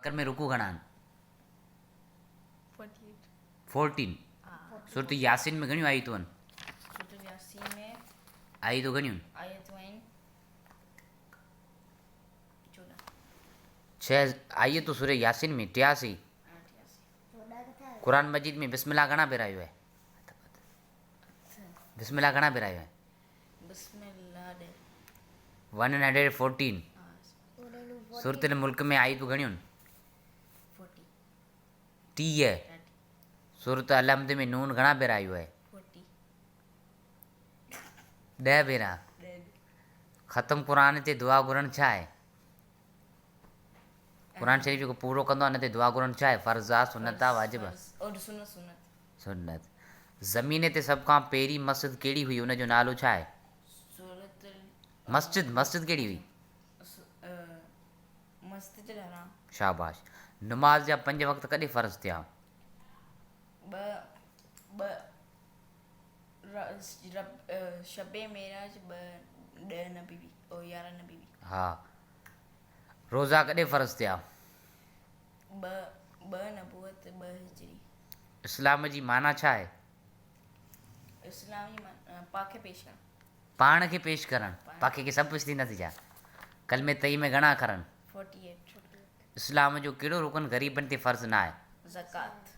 بقر ۾ رڪوع گهڻا آهن؟ 14. سورت ياسين ۾ گهڻيون آيتون آهن؟ سورت ياسين ۾ آيتون گهڻيون؟ آيتون آهن 14. 6 آيتون سورة ياسين ۾ 83. قرآن مجيد ۾ بسم الله گهڻا ڀيرا آيو آهي؟ بسم الله گهڻا ڀيرا آيو آهي؟ بسم الله 114. سورت الملڪ ۾ آيتون گهڻيون؟ 30. سورت الحمد ۾ نون گهڻا ڀيرا آيو آهي؟ 10 ڀيرا. ختم قرآن تي دعا گهرڻ ڇا آهي؟ قرآن شريف جيڪو پورو ڪندو آهي ان تي دعا گهرڻ ڇا آهي؟ فرض آهي، سنت آهي، واجب آهي؟ سنت. زمين تي سڀ کان پهرين مسجد ڪهڙي هئي ان جو نالو ڇا آهي؟ مسجد مسجد ڪهڙي هئي؟ مسجد الحرام. شاباش. نماز جا پنج وقت ڪڏهن فرض ٿيا؟ ٻه ٻه شب معراج ٻه ڏهه نبوي او يارهن نبوي. ها. روزا ڪڏهن فرض ٿيا؟ ٻه ٻه نبوت ٻه هجري. اسلام جي معنيٰ ڇا آهي؟ اسلام جي معنيٰ پاڻ کي پيش ڪرڻ. پاڻ کي پيش ڪرڻ. پاکي کي سڀ پيش ٿينداسين ڇا؟ ڪلمي طيب ۾ گهڻا اکر آهن؟ 48. اسلام جو ڪهڙو رڪن غريبن تي فرض نه آهي؟ زڪوات.